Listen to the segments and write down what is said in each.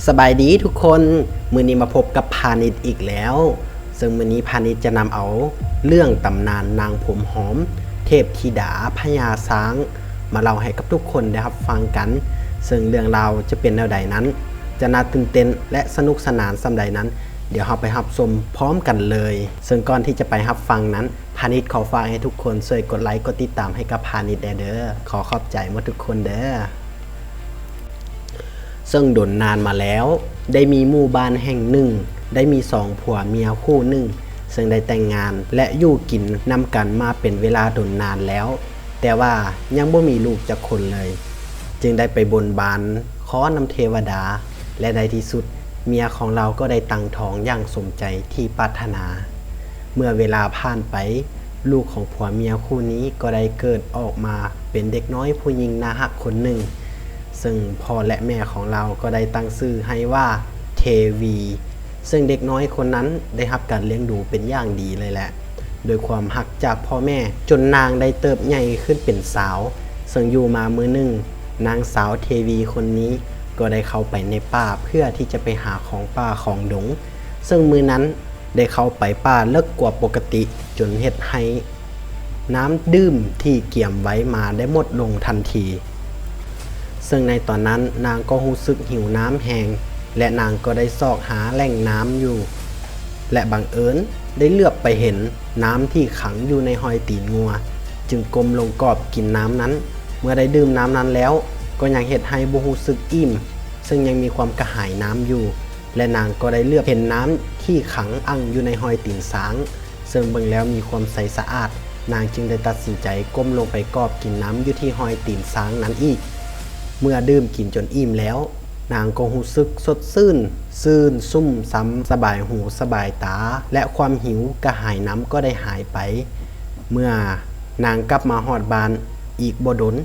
ສະບາຍດີທຸກຄົນ, ມື້ນີ້ມາພົບກັບພານິດອີກແລ້ວ. ເຊິ່ງມື້ນີ້ພານິດຈະນຳເອົາເລື່ອງຕຳນານນາງຜົມຫອມ ເທບທິດາພະຍາຊ້າງ ມາເລົ່າໃຫ້ກັບທຸກຄົນໄດ້ຮັບຟັງກັນ. ເຊິ່ງເລື່ອງລາວຈະເປັນແນວໃດນັ້ນ, ຈະໜ້າຕື່ນເຕັ້ນ ແລະ ສະໜຸກສະໜານສ່ຳໃດນັ້ນ, ດຽວເຮົາໄປຮັບຊົມພ້ອມກັນເລີຍ. ເຊິ່ງກ່ອນທີ່ຈະໄປຮັບຟັງນັ້ນ, ພານິດຂໍຝາກໃຫ້ທຸກຄົນຊ່ວຍກົດໄລກົດຕິດຕາມໃຫ້ກັບພານິດແດ່ເດີ. ຂໍຂອບໃຈໝົດທຸກຄົນເດີ. ເຊິ່ງດົນນານມາແລ້ວ, ໄດ້ມີໝູ່ບ້ານແຫ່ງໜຶ່ງ, ໄດ້ມີສອງຜົວເມຍຄູ່ໜຶ່ງ, ເຊິ່ງໄດ້ແຕ່ງງານ ແລະ ຢູ່ກິນນຳກັນມາເປັນເວລາດົນນານແລ້ວ, ແຕ່ວ່າຍັງບໍ່ມີລູກຈັກຄົນເລີຍ, ຈຶ່ງໄດ້ໄປບົນບານຂໍນຳເທວະດາ ແລະ ໃນທີ່ສຸດ ເມຍຂອງລາວກໍໄດ້ຕັ້ງທ້ອງຢ່າງສົມໃຈທີ່ປາດຖະໜາ. ເມື່ອເວລາຜ່ານໄປ, ລູກຂອງຜົວເມຍຄູ່ນີ້ກໍໄດ້ເກີດອອກມາເປັນເດັກນ້ອຍຜູ້ຍິງໜ້າຮັກຄົນໜຶ່ງ, ເຊິ່ງພໍ່ ແລະ ແມ່ຂອງລາວກໍໄດ້ຕັ້ງຊື່ໃຫ້ວ່າເທວີ, ເຊິ່ງເດັກນ້ອຍຄົນນັ້ນໄດ້ຮັບການລ້ຽງດູເປັນຢ່າງດີເລີຍແຫຼະ ດ້ວຍຄວາມຮັກຈາກພໍ່ແມ່, ຈົນນາງໄດ້ເຕີບໃຫຍ່ຂຶ້ນເປັນສາວ. ເຊິ່ງຢູ່ມາມື້ໜຶ່ງ, ນາງສາວເທວີຄົນນີ້ກໍໄດ້ເຂົ້າໄປໃນປ່າເພື່ອທີ່ຈະໄປຫາຂອງປ່າຂອງດົງ, ເຊິ່ງມື້ນັ້ນໄດ້ເຂົ້າໄປປ່າເລິກກວ່າປົກກະຕິ, ຈົນເຮັດໃຫ້ນ້ຳດື່ມທີ່ກຽມໄວ້ມາໄດ້ໝົດລົງທັນທີ. ເຊິ່ງໃນຕອນນັ້ນນາງກໍຮູ້ສຶກຫິວນ້ຳແຮງ ແລະ ນາງກໍໄດ້ຊອກຫາແຫຼ່ງນ້ຳຢູ່ ແລະ ບັງເອີນໄດ້ເຫຼືອບໄປເຫັນນ້ຳທີ່ຂັງຢູ່ໃນຮອຍຕີນງົວ, ຈຶ່ງກົ້ມລົງກອບກິນນ້ຳນັ້ນ. ເມື່ອໄດ້ດື່ມນ້ຳນັ້ນແລ້ວ, ກໍຍັງເຮັດໃຫ້ບໍ່ຮູ້ສຶກອີ່ມ, ເຊິ່ງຍັງມີຄວາມກະຫາຍນ້ຳຢູ່, ແລະ ນາງກໍໄດ້ເຫຼືອບເຫັນນ້ຳທີ່ຂັງອັ່ງຢູ່ໃນຮອຍຕີນຊ້າງ. ເຊິ່ງເບິ່ງແລ້ວມີຄວາມໃສສະອາດ, ນາງຈຶ່ງໄດ້ຕັດສິນໃຈກົ້ມລົງໄປກອບກິນນ້ຳຢູ່ທີ່ຮອຍຕີນຊ້າງນັ້ນອີກ. ເມື່ອດື່ມກິນຈົນອີ່ມແລ້ວ, ນາງກໍຮູ້ສຶກສົດຊື່ນ, ຊື່ນຊຸ່ມຊຳ, ສະບາຍຫູສະບາຍຕາ, ແລະ ຄວາມຫິວກະຫາຍນ້ຳກໍໄດ້ຫາຍໄປ. ເມື່ອນາງກັບມາຮອດບ້ານ, ອີກບໍ່ດົນ,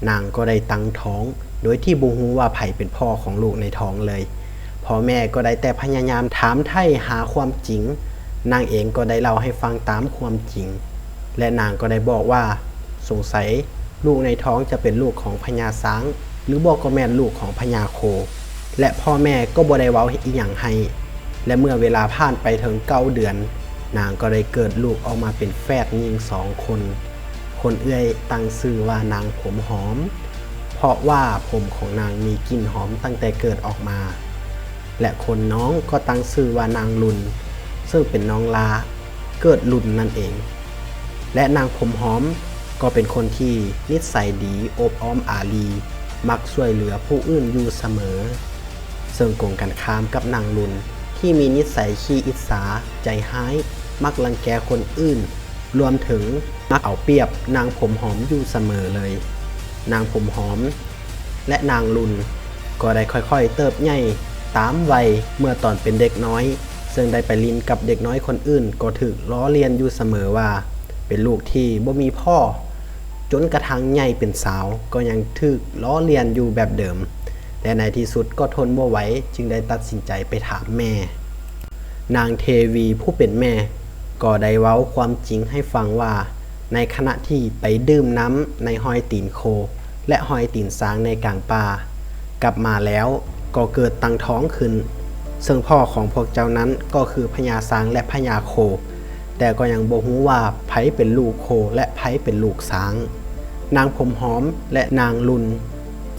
ນາງກໍໄດ້ຕັ້ງທ້ອງ, ໂດຍທີ່ບໍ່ຮູ້ວ່າໃຜເປັນພໍ່ຂອງລູກໃນທ້ອງເລີຍ. ພໍ່ແມ່ກໍໄດ້ແຕ່ພະຍາຍາມຖາມໄຖ່ຫາຄວາມຈິງ, ນາງເອງກໍໄດ້ເລົ່າໃຫ້ຟັງຕາມຄວາມຈິງ ແລະ ນາງກໍໄດ້ບອກວ່າ ສົງໄສລູກໃນທ້ອງຈະເປັນລູກຂອງພະຍາຊ້າງ ຫຼືບໍ່ກໍແມ່ນລູກຂອງພະຍາໂຄ, ແລະ ພໍ່ແມ່ກໍບໍ່ໄດ້ເວົ້າອີ່ຫຍັງໃຫ້. ແລະ ເມື່ອເວລາຜ່ານໄປເຖິງເກົ້າເດືອນ, ນາງກໍໄດ້ເກີດລູກອອກມາເປັນແຝດຍິງສອງຄົນ. ຄົນເອື້ອຍຕັ້ງຊື່ວ່ານາງຜົມຫອມ, ເພາະວ່າຜົມຂອງນາງມີກິ່ນຫອມຕັ້ງແຕ່ເກີດອອກມາ. ແລະ ຄົນນ້ອງກໍຕັ້ງຊື່ວ່ານາງລຸນ, ເຊິ່ງເປັນນ້ອງຫຼ້າເກີດລຸນນັ້ນເອງ. ແລະ ນາງຜົມຫອມກໍເປັນຄົນທີ່ນິດໄສດີ, ອົບອ້ອມອາລີ, ມັກຊ່ວຍເຫຼືອຜູ້ອື່ນຢູ່ສະເໝີ. ເຊິ່ງກົງກັນຂ້າມກັບນາງລຸນທີ່ມີນິດໄສຂີ້ອິດສາ, ໃຈຮ້າຍ, ມັກລັງແກຄົນອື່ນ, ລວມເຖິງມັກເອົາປຽບນາງຜົມຫອມຢູ່ສະເໝີເລີຍ. ນາງຜົມຫອມ ແລະ ນາງລຸນກໍໄດ້ຄ່ອຍໆເຕີບໃຫຍ່ຕາມໄວເມື່ອຕອນເປັນເດັກນ້ອຍ, ເຊິ່ງໄດ້ໄປຫຼິ້ນກັບເດັກນ້ອຍຄົນອື່ນກໍຖືກລໍ້ລຽນຢູ່ສະເໝີວ່າເປັນລູກທີ່ບໍ່ມີພໍ່, ຈົນກະທັ່ງໃຫຍ່ເປັນສາວກໍຍັງຖືກລໍ້ລຽນຢູ່ແບບເດີມ, ແລະ ໃນທີ່ສຸດກໍທົນບໍ່ໄຫວ ຈຶ່ງໄດ້ຕັດສິນໃຈໄປຖາມແມ່. ນາງເທວີຜູ້ເປັນແມ່ກໍໄດ້ເວົ້າຄວາມຈິງໃຫ້ຟັງວ່າ ໃນຂະນະທີ່ໄປດື່ມນ້ຳໃນຮອຍຕີນໂຄ ແລະ ຮອຍຕີນຊ້າງໃນກາງປ່າ, ກັບມາແລ້ວກໍເກີດຕັ້ງທ້ອງຂຶ້ນ, ເຊິ່ງພໍ່ຂອງພວກເຈົ້ານັ້ນກໍຄືພະຍາຊ້າງ ແລະ ພະຍາໂຄ, ແຕ່ກໍຍັງບໍ່ຮູ້ວ່າໃຜເປັນລູກໂຄ ແລະ ໃຜເປັນລູກຊ້າງ. ນາງຜົມຫອມ ແລະ ນາງລຸນ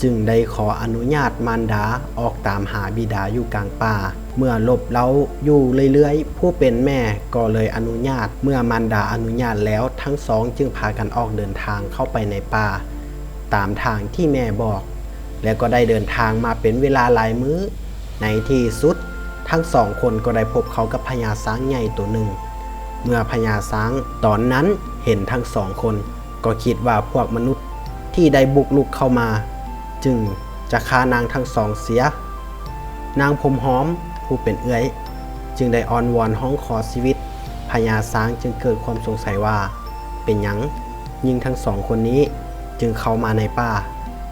ຈຶ່ງໄດ້ຂໍອະນຸຍາດມານດາອອກຕາມຫາບິດາຢູ່ກາງປ່າ. ເມື່ອລົບເລົ້າຢູ່ເລື້ອຍໆ, ຜູ້ເປັນແມ່ກໍເລີຍອະນຸຍາດ. ເມື່ອມານດາອະນຸຍາດແລ້ວ, ທັງສອງຈຶ່ງພາກັນອອກເດີນທາງເຂົ້າໄປໃນປ່າ, ຕາມທາງທີ່ແມ່ບອກ, ແລະ ກໍໄດ້ເດີນທາງມາເປັນເວລາຫຼາຍມື້. ໃນທີ່ສຸດ, ທັງສອງຄົນກໍໄດ້ພົບເຂົ້າກັບພະຍາຊ້າງໃຫຍ່ໂຕໜຶ່ງ. ເມື່ອພະຍາຊ້າງຕອນນັ້ນເຫັນທັງສອງຄົນ, ກໍຄິດວ່າພວກມະນຸດທີ່ໄດ້ບຸກລຸກເຂົ້າມາ ຈຶ່ງຈະຂ້ານາງທັງສອງເສຍ. ນາງຜົມຫອມຜູ້ເປັນເອື້ອຍຈຶ່ງໄດ້ອ້ອນວອນຮ້ອງຂໍຊີວິດ. ພະຍາຊ້າງຈຶ່ງເກີດຄວາມສົງໄສວ່າ ເປັນຫຍັງຍິງທັງສອງຄົນນີ້ຈຶ່ງເຂົ້າມາໃນປ່າ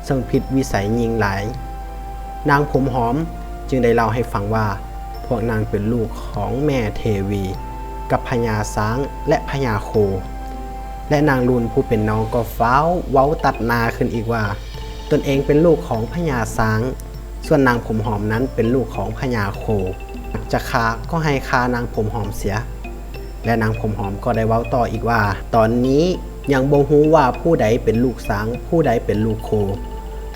ເຊິ່ງຜິດວິໄສຍິງຫຼາຍ. ນາງຜົມຫອມຈຶ່ງໄດ້ເລົ່າໃຫ້ຟັງວ່າ ພວກນາງເປັນລູກຂອງແມ່ເທວີ ກັບພະຍາຊ້າງ ແລະ ພະຍາໂຄ. ແລະ ນາງລຸນຜູ້ເປັນນ້ອງກໍຟ້າວເວົ້າຕັດໜ້າຂຶ້ນອີກວ່າ ຕົນເອງເປັນລູກຂອງພະຍາຊ້າງ ສ່ວນນາງຜົມຫອມນັ້ນເປັນລູກຂອງພະຍາໂຄ. ຈະຂ້າກໍໃຫ້ຂ້ານາງຜົມຫອມເສຍ. ແລະນາງຜົມຫອມກໍໄດ້ເວົ້າຕໍ່ອີກວ່າ, ຕອນນີ້ຍັງບໍ່ຮູ້ວ່າຜູ້ໃດເປັນລູກຊ້າງ, ຜູ້ໃດເປັນລູກໂຄ.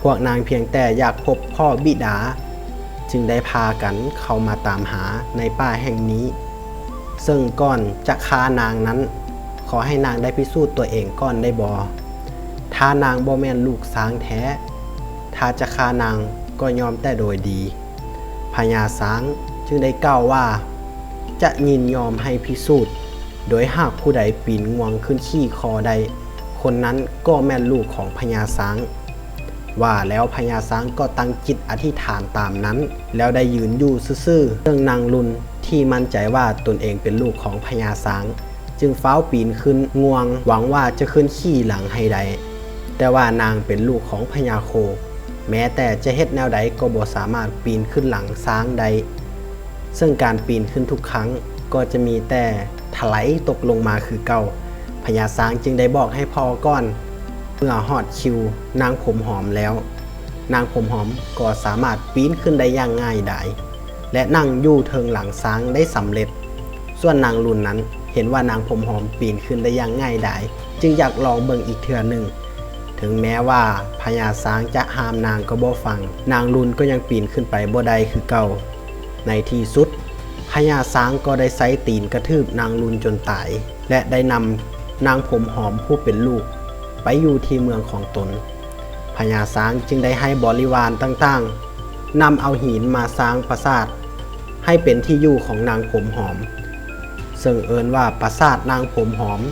ພວກນາງພຽງແຕ່ຢາກພົບພໍ່ບິດາ, ຈຶ່ງໄດ້ພາກັນເຂົ້າມາຕາມຫາໃນປ່າແຫ່ງນີ້. ເຊິ່ງກ່ອນຈະຂ້ານາງນັ້ນ, ຂໍໃຫ້ນາງໄດ້ພິສູດຕົວເອງກ່ອນໄດ້ບໍ່? ຖ້ານາງບໍ່ແມ່ນລູກຊ້າງແທ້, ຖ້າຈະຂ້ານາງກໍຍອມແຕ່ໂດຍດີ. ພະຍາຊ້າງຈຶ່ງໄດ້ກ່າວວ່າ ຈະຍິນຍອມໃຫ້ພິສູດ, ໂດຍຫາກຜູ້ໃດປີນງວງຂຶ້ນຂີ່ຄໍໄດ້, ຄົນນັ້ນກໍແມ່ນລູກຂອງພະຍາຊ້າງ. ວ່າແລ້ວພະຍາຊ້າງກໍຕັ້ງຈິດອະທິຖານຕາມນັ້ນ, ແລ້ວໄດ້ຢືນຢູ່ຊື່ໆ. ເຊິ່ງນາງລຸນທີ່ໝັ້ນໃຈວ່າຕົນເອງເປັນລູກຂອງພະຍາຊ້າງ, ຈຶ່ງຟ້າວປີນຂຶ້ນງວງ, ຫວັງວ່າຈະຂຶ້ນຂີ່ຫຼັງໃຫ້ໄດ້. ແຕ່ວ່ານາງເປັນລູກຂອງພະຍາໂຄ, ແມ້ແຕ່ຈະເຮັດແນວໃດກໍບໍ່ສາມາດປີນຂຶ້ນຫຼັງຊ້າງໄດ້. ເຊິ່ງການປີນຂຶ້ນທຸກຄັ້ງກໍຈະມີແຕ່ຖະໄຫຼຕົກລົງມາຄືເກົ່າ. ພະຍາຊ້າງຈຶ່ງໄດ້ບອກໃຫ້ພໍກ່ອນ, ເມື່ອຮອດຄິວນາງຜົມຫອມແລ້ວ, ນາງຜົມຫອມກໍສາມາດປີນຂຶ້ນໄດ້ຢ່າງງ່າຍດາຍ ແລະ ນັ່ງຢູ່ເທິງຫຼັງຊ້າງໄດ້ສຳເລັດ. ສ່ວນນາງລຸນນັ້ນເຫັນວ່ານາງຜົມຫອມປີນຂຶ້ນໄດ້ຢ່າງງ່າຍດາຍ, ຈຶ່ງຢາກລອງເບິ່ງອີກເທື່ອໜຶ່ງ. ເຖິງແມ້ວ່າພະຍາຊ້າງຈະຫ້າມນາງກໍບໍ່ຟັງ, ນາງລຸນກໍຍັງປີນຂຶ້ນໄປບໍ່ໄດ້ຄືເກົ່າ. ໃນທີ່ສຸດ, ພະຍາຊ້າງກໍໄດ້ໃຊ້ຕີນກະຖືບນາງລຸນຈົນຕາຍ ແລະ ໄດ້ນຳນາງຜົມຫອມຜູ້ເປັນລູກໄປຢູ່ທີ່ເມືອງຂອງຕົນ. ພະຍາຊ້າງຈຶ່ງໄດ້ໃຫ້ບໍລິວານຕ່າງໆ ນຳເອົາຫີນມາສ້າງປາສາດໃຫ້ເປັນທີ່ຢູ່ຂອງນາງຜົມຫອມ, ເຊິ່ງເອີ້ນວ່າປາສາດນາງຜົມຫອມ.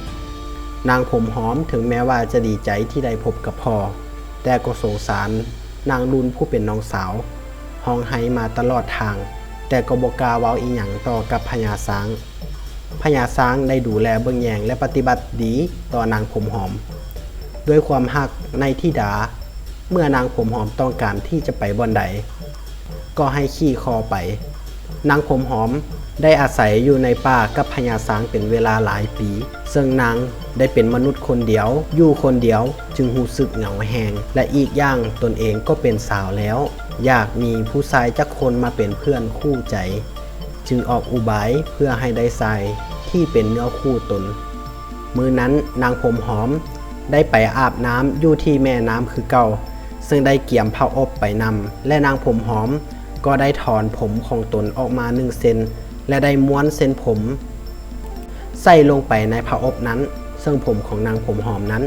ນາງຜົມຫອມເຖິງແມ້ວ່າຈະດີໃຈທີ່ໄດ້ພົບກັບພໍ່, ແຕ່ກໍສົງສານນາງລຸນຜູ້ເປັນນ້ອງສາວ, ຮ້ອງໄຫ້ມາຕະຫຼອດທາງ, ແຕ່ກໍບໍ່ກ້າເວົ້າອີ່ຫຍັງຕໍ່ກັບພະຍາຊ້າງ. ພະຍາຊ້າງໄດ້ດູແລເບິ່ງແຍງ ແລະ ປະຕິບັດດີຕໍ່ນາງຜົມຫອມ. ດ້ວຍຄວາມຮັກໃນທິດາ, ເມື່ອນາງຜົມຫອມຕ້ອງການທີ່ຈະໄປບ່ອນໃດ, ກໍໃຫ້ຂີ່ຄໍໄປ. ນາງຜົມຫອມໄດ້ອາໄສຢູ່ໃນປ່າກັບພະຍາຊ້າງເປັນເວລາຫຼາຍປີ, ເຊິ່ງນາງໄດ້ເປັນມະນຸດຄົນດຽວ, ຢູ່ຄົນດຽວຈຶ່ງຮູ້ສຶກເຫງົາແຮງ, ແລະ ອີກຢ່າງຕົນເອງກໍເປັນສາວແລ້ວ, ຢາກມີຜູ້ຊາຍຈັກຄົນມາເປັນເພື່ອນຄູ່ໃຈ. ຈຶ່ງອອກອຸບາຍເພື່ອໃຫ້ໄດ້ຊາຍທີ່ເປັນເນື້ອຄູ່ຕົນ. ມື້ນັ້ນນາງຜົມຫອມໄດ້ໄປອາບນ້ຳຢູ່ທີ່ແມ່ນ້ຳຄືເກົ່າ, ເຊິ່ງໄດ້ກຽມຜ້າອົບໄປນຳ, ແລະ ນາງຜົມຫອມກໍໄດ້ຖອນຜົມຂອງຕົນອອກມາໜຶ່ງເສັ້ນ ແລະ ໄດ້ມ້ວນເສັ້ນຜົມ ໃສ່ລົງໄປໃນຜ້າອົບນັ້ນ, ເຊິ່ງຜົມຂອງນາງຜົມຫອມນັ້ນ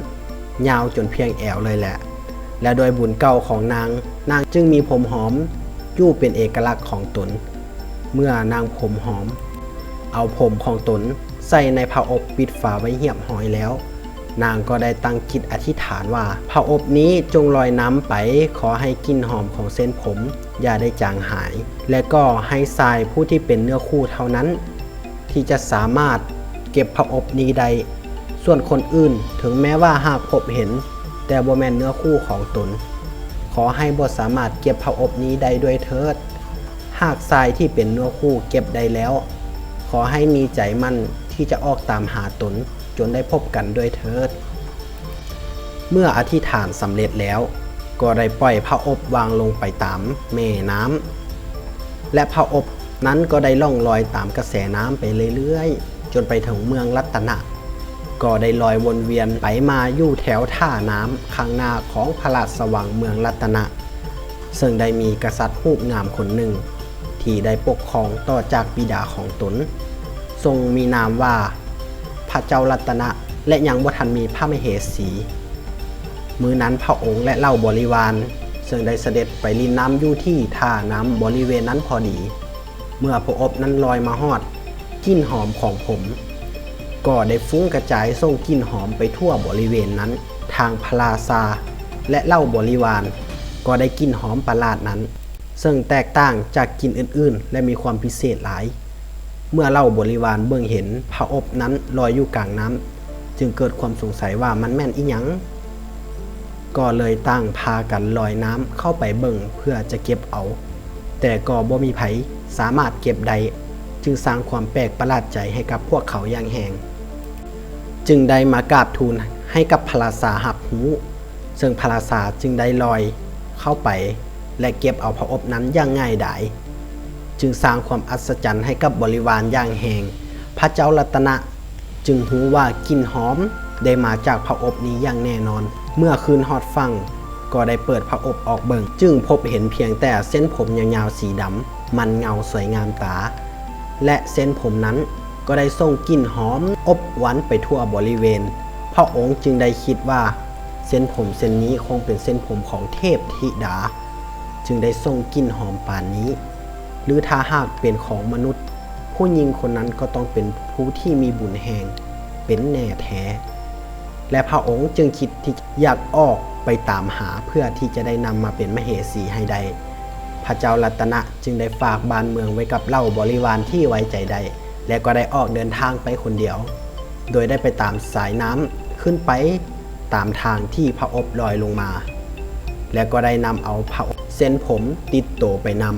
ຍາວຈົນພຽງແອວເລີຍແຫຼະ ແລະ ດ້ວຍບຸນເກົ່າຂອງນາງ, ນາງຈຶ່ງມີຜົມຫອມຢູ່ເປັນເອກະລັກຂອງຕົນ. ເມື່ອນາງຜົມຫອມເອົາຜົມຂອງຕົນໃສ່ໃນຜ້າອົບປິດຝາໄວ້ຮຽບຮ້ອຍແລ້ວ, ນາງກໍໄດ້ຕັ້ງຈິດອະທິຖານວ່າ, ຜ້າອົບນີ້ຈົ່ງລອຍນຳໄປ, ຂໍໃຫ້ກິ່ນຫອມຂອງເສັ້ນຜົມຢ່າໄດ້ຈາງຫາຍ, ແລະ ກໍໃຫ້ຊາຍຜູ້ທີ່ເປັນເນື້ອຄູ່ເທົ່ານັ້ນ ທີ່ຈະສາມາດເກັບຜ້າອົບນີ້ໄດ້. ສ່ວນຄົນອື່ນ, ເຖິງແມ້ວ່າຫາກພົບເຫັນ, ແຕ່ບໍ່ແມ່ນເນື້ອຄູ່ຂອງຕົນ, ຂໍໃຫ້ບໍ່ສາມາດເກັບຜ້າອົບນີ້ໄດ້ດ້ວຍເທີດ. ຫາກຊາຍທີ່ເປັນເນື້ອຄູ່ເກັບໄດ້ແລ້ວ, ຂໍໃຫ້ມີໃຈໝັ້ນທີ່ຈະອອກຕາມຫາຕົນຈົນໄດ້ພົບກັນດ້ວຍເທີດ. ເມື່ອອະທິຖານສຳເລັດແລ້ວ, ກໍໄດ້ປ່ອຍຜ້າອົບວາງລົງໄປຕາມແມ່ນ້ຳ ແລະ ຜ້າອົບນັ້ນກໍໄດ້ລ່ອງລອຍຕາມກະແສນ້ຳໄປເລື້ອຍໆ ຈົນໄປເຖິງເມືອງລັດຕະນະ, ກໍໄດ້ລອຍວົນວຽນໄປມາຢູ່ແຖວທ່ານ້ຳຂ້າງໜ້າຂອງພະລາຊະວັງເມືອງລັດຕະນະ, ເຊິ່ງໄດ້ມີກະສັດຮູບງາມຄົນໜຶ່ງ ທີ່ໄດ້ປົກຄອງຕໍ່ຈາກບິດາຂອງຕົນ, ຊົງມີນາມວ່າ ພະເຈົ້າລັດຕະນະ ແລະ ຍັງບໍ່ທັນມີພະມະເຫສີ. ມື້ນັ້ນພະອົງ ແລະ ເຫຼົ່າບໍລິວານ ເຊິ່ງໄດ້ສະເດັດໄປຫຼິ້ນນ້ຳຢູ່ທີ່ທ່ານ້ຳບໍລິເວນນັ້ນພໍດີ. ເມື່ອຜ້າອົບນັ້ນລອຍມາຮອດ, ກິ່ນຫອມຂອງຜົມກໍໄດ້ຟຸ້ງກະຈາຍສົ່ງກິ່ນຫອມໄປທົ່ວບໍລິເວນນັ້ນ. ທາງພະລາຊາ ແລະ ເຫຼົ່າບໍລິວານກໍໄດ້ກິ່ນຫອມປະຫຼາດນັ້ນ ເຊິ່ງແຕກຕ່າງຈາກກິ່ນອື່ນໆ ແລະ ມີຄວາມພິເສດຫຼາຍ. ເມື່ອເຫຼົ່າບໍລິວານເບິ່ງເຫັນຜ້າອົບນັ້ນລອຍຢູ່ກາງນ້ຳ, ຈຶ່ງເກີດຄວາມສົງໄສວ່າມັນແມ່ນອີ່ຫຍັງ, ກໍເລີຍຕ່າງພາກັນລອຍນ້ຳເຂົ້າໄປເບິ່ງເພື່ອຈະເກັບເອົາ, ແຕ່ກໍບໍ່ມີໃຜສາມາດເກັບໄດ້, ຈຶ່ງສ້າງຄວາມແປກປະຫຼາດໃຈໃຫ້ກັບພວກເຂົາຢ່າງແຮງ. ຈຶ່ງໄດ້ມາກາບທູນໃຫ້ກັບພະລາຊາຮັບຮູ້, ເຊິ່ງພະລາຊາຈຶ່ງໄດ້ລອຍເຂົ້າໄປ ແລະເກັບເອົາພະອົບນັ້ນຢ່າງງ່າຍດາຍ, ຈຶ່ງສ້າງຄວາມອັດສະຈັນໃຫ້ກັບບໍລິວານຢ່າງແຮງ. ພະເຈົ້າລັດຕະນະຈຶ່ງຮູ້ວ່າກິ່ນຫອມໄດ້ມາຈາກພະອົບນີ້ຢ່າງແນ່ນອນ. ເມື່ອຄືນຮອດຝັ່ງກໍໄດ້ເປີດພະອົບອອກເບິ່ງ, ຈຶ່ງພົບເຫັນພຽງແຕ່ເສັ້ນຜົມຍາວໆສີດຳ ມັນເງົາສວຍງາມຕາ ແລະເສັ້ນຜົມນັ້ນກໍໄດ້ສົ່ງກິ່ນຫອມອົບອວນໄປທົ່ວບໍລິເວນ. ພະອົງຈຶ່ງໄດ້ຄິດວ່າ ເສັ້ນຜົມເສັ້ນນີ້ຄົງເປັນເສັ້ນຜົມຂອງເທບທິດາ ຈຶ່ງໄດ້ສົ່ງກິ່ນຫອມປານນີ້, ຫຼືຖ້າຫາກເປັນຂອງມະນຸດ, ຜູ້ຍິງຄົນນັ້ນກໍຕ້ອງເປັນຜູ້ທີ່ມີບຸນແຮງເປັນແນ່ແທ້. ແລະພະອົງຈຶ່ງຄິດທີ່ຢາກອອກໄປຕາມຫາ ເພື່ອທີ່ຈະໄດ້ນຳມາເປັນມະເຫສີໃຫ້ໄດ້. ພະເຈົ້າລັດຕະນະຈຶ່ງໄດ້ຝາກບ້ານເມືອງໄວ້ກັບເຫຼົ່າບໍລິວານທີ່ໄວ້ໃຈໄດ້ ແລະກໍໄດ້ອອກເດີນທາງໄປຄົນດຽວ, ໂດຍໄດ້ໄປຕາມສາຍນ້ຳຂຶ້ນໄປຕາມທາງທີ່ພະອົບລອຍລົງມາ ແລະກໍໄດ້ນຳເອົາພະອົບເສັ້ນຜົມຕິດໂຕໄປນຳ,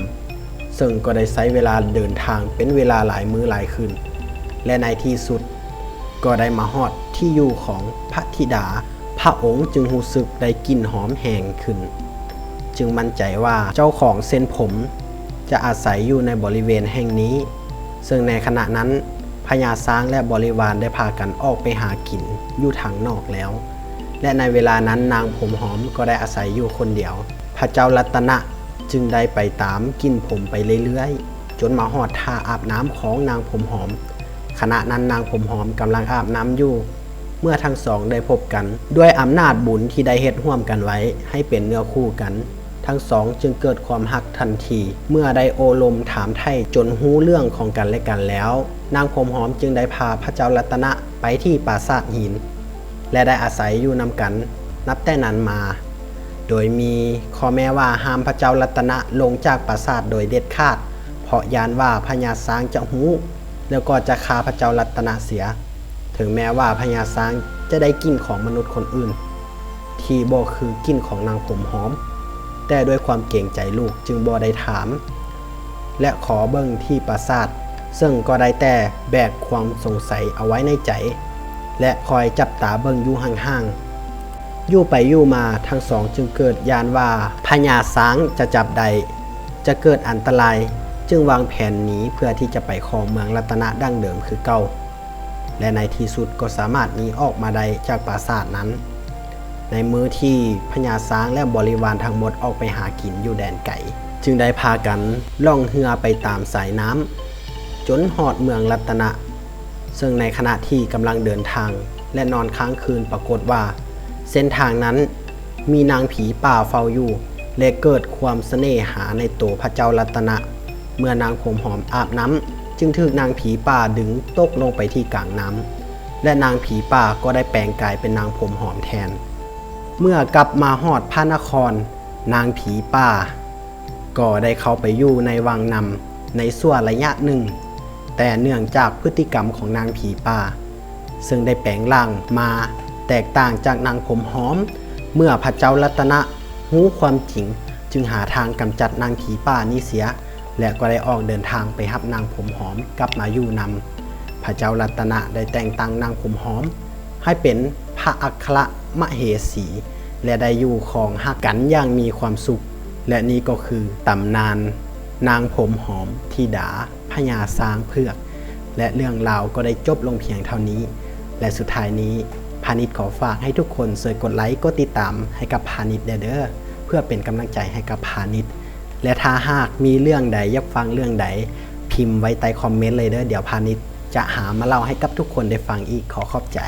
ເຊິ່ງກໍໄດ້ໃຊ້ເວລາເດີນທາງເປັນເວລາຫຼາຍມື້ຫຼາຍຄືນ ແລະໃນທີ່ສຸດ ກໍໄດ້ມາຮອດທີ່ຢູ່ຂອງພະທິດາ. ພະອົງຈຶ່ງຮູ້ສຶກໄດ້ກິ່ນຫອມແຮງຂຶ້ນ, ຈຶ່ງໝັ້ນໃຈວ່າເຈົ້າຂອງເສັ້ນຜົມຈະອາໄສຢູ່ໃນບໍລິເວນແຫ່ງນີ້, ເຊິ່ງໃນຂະນະນັ້ນພະຍາຊ້າງ ແລະ ບໍລິວານໄດ້ພາກັນອອກໄປຫາກິນຢູ່ທາງນອກແລ້ວ ແລະ ໃນເວລານັ້ນນາງຜົມຫອມກໍໄດ້ອາໄສຢູ່ຄົນດຽວ. ພະເຈົ້າລັດຕະນະຈຶ່ງໄດ້ໄປຕາມກິ່ນຜົມໄປເລື້ອຍໆ ຈົນມາຮອດທ່າອາບນ້ຳຂອງນາງຜົມຫອມ. ຂະນະນັ້ນນາງຜົມຫອມກຳລັງອາບນ້ຳຢູ່. ເມື່ອທັງສອງໄດ້ພົບກັນ ດ້ວຍອຳນາດບຸນທີ່ໄດ້ເຮັດຮ່ວມກັນໄວ້ໃຫ້ເປັນເນື້ອຄູ່ກັນ, ທັງສອງຈຶ່ງເກີດຄວາມຮັກທັນທີ. ເມື່ອໄດ້ໂອ້ລົມຖາມໄຖ່ຈົນຮູ້ເລື່ອງຂອງກັນແລະກັນແລ້ວ, ນາງຜົມຫອມຈຶ່ງໄດ້ພາພະເຈົ້າລັດຕະນະໄປທີ່ປາສາດຫີນ ແລະ ໄດ້ອາໄສຢູ່ນຳກັນນັບແຕ່ນັ້ນມາ, ໂດຍມີຂໍ້ແມ້ວ່າຫ້າມພະເຈົ້າລັດຕະນະລົງຈາກປາສາດໂດຍເດັດຂາດ, ເພາະຢ້ານວ່າພະຍາຊ້າງຈະຮູ້ ແລ້ວກໍຈະຂ້າພະເຈົ້າລັດຕະນະເສຍ. ເຖິງແມ້ວ່າພະຍາຊ້າງຈະໄດ້ກິ່ນຂອງມະນຸດຄົນອື່ນທີ່ບໍ່ຄືກິ່ນຂອງນາງຜົມຫອມ, ແຕ່ດ້ວຍຄວາມເກງໃຈລູກຈຶ່ງບໍ່ໄດ້ຖາມ ແລະ ຂໍເບິ່ງທີ່ປາສາດ, ເຊິ່ງກໍໄດ້ແຕ່ແບກຄວາມສົງໄສເອົາໄວ້ໃນໃຈ ແລະ ຄອຍຈັບຕາເບິ່ງຢູ່ຫ່າງໆ. ຢູ່ໄປຢູ່ມາທັງສອງຈຶ່ງເກີດຢ້ານວ່າພະຍາຊ້າງຈະຈັບໄດ້ ຈະເກີດອັນຕະລາຍ, ຈຶ່ງວາງແຜນໜີເພື່ອທີ່ຈະໄປຄອງເມືອງລັດຕະນະດັ່ງເດີມຄືເກົ່າ ແລະ ໃນທີ່ສຸດກໍສາມາດໜີອອກມາໄດ້ຈາກປາສາດນັ້ນ. ໃນມື້ທີ່ພະຍາຊ້າງ ແລະ ບໍລິວານທັງໝົດອອກໄປຫາກິນຢູ່ແດນໄກ, ຈຶ່ງໄດ້ພາກັນລ່ອງເຮືອໄປຕາມສາຍນ້ຳ ຈົນຮອດເມືອງລັດຕະນະ. ເຊິ່ງໃນຂະນະທີ່ກຳລັງເດີນທາງ ແລະ ນອນຄ້າງຄືນ, ປາກົດວ່າເສັ້ນທາງນັ້ນມີນາງຜີປ່າເຝົ້າຢູ່ ແລະ ເກີດຄວາມສະເໜ່ຫາໃນໂຕພະເຈົ້າລັດຕະນະ. ເມື່ອນາງຜົມຫອມອາບນ້ຳ ຈຶ່ງຖືກນາງຜີປ່າດຶງຕົກລົງໄປທີ່ກາງນ້ຳ ແລະ ນາງຜີປ່າກໍໄດ້ແປງກາຍເປັນນາງຜົມຫອມແທນ. ເມື່ອກັບມາຮອດພະນະຄອນ, ນາງຜີປ່າ ກໍໄດ້ເຂົ້າໄປຢູ່ໃນວັງນຳໃນຊົ່ວໄລຍະໜຶ່ງ, ແຕ່ເນື່ອງຈາກພຶດຕິກຳຂອງນາງຜີປ່າ ເຊິ່ງໄດ້ແປງຮ່າງມາແຕກຕ່າງຈາກນາງຜົມຫອມ, ເມື່ອພະເຈົ້າລັດຕະນະຮູ້ຄວາມຈິງ ຈຶ່ງຫາທາງກຳຈັດນາງຜີປ່ານີ້ເສຍ ແລະ ກໍໄດ້ອອກເດີນທາງໄປຮັບນາງຜົມຫອມກັບມາຢູ່ນຳ. ພະເຈົ້າລັດຕະນະໄດ້ແຕ່ງຕັ້ງນາງຜົມຫອມໃຫ້ເປັນພະອັກຄະລະມະເຫສີ ແລະ ໄດ້ຢູ່ຄອງຮັກກັນຢ່າງມີຄວາມສຸກ. ແລະ ນີ້ກໍຄືຕຳນານນາງຜົມຫອມທິດາພະຍາຊ້າງເຜືອກ ແລະ ເລື່ອງລາວກໍໄດ້ຈົບລົງພຽງເທົ່ານີ້. ແລະ ສຸດທ້າຍນີ້ ພານິດຂໍຝາກໃຫ້ທຸກຄົນຊ່ວຍກົດໄລກ໌ ກົດຕິດຕາມໃຫ້ກັບພານິດແດ່ເດີ ເພື່ອເປັນກຳລັງໃຈໃຫ້ກັບພານິດ. ແລະ ຖ້າຫາກມີເລື່ອງໃດ ຢາກຟັງເລື່ອງໃດ ພິມໄວ້ໃຕ້ຄອມເມັນເລີຍເດີ, ດຽວພານິດຈະຫາມາເລົ່າໃຫ້ກັບທຸກຄົນໄດ້ຟັງອີກ. ຂໍຂອບໃຈ.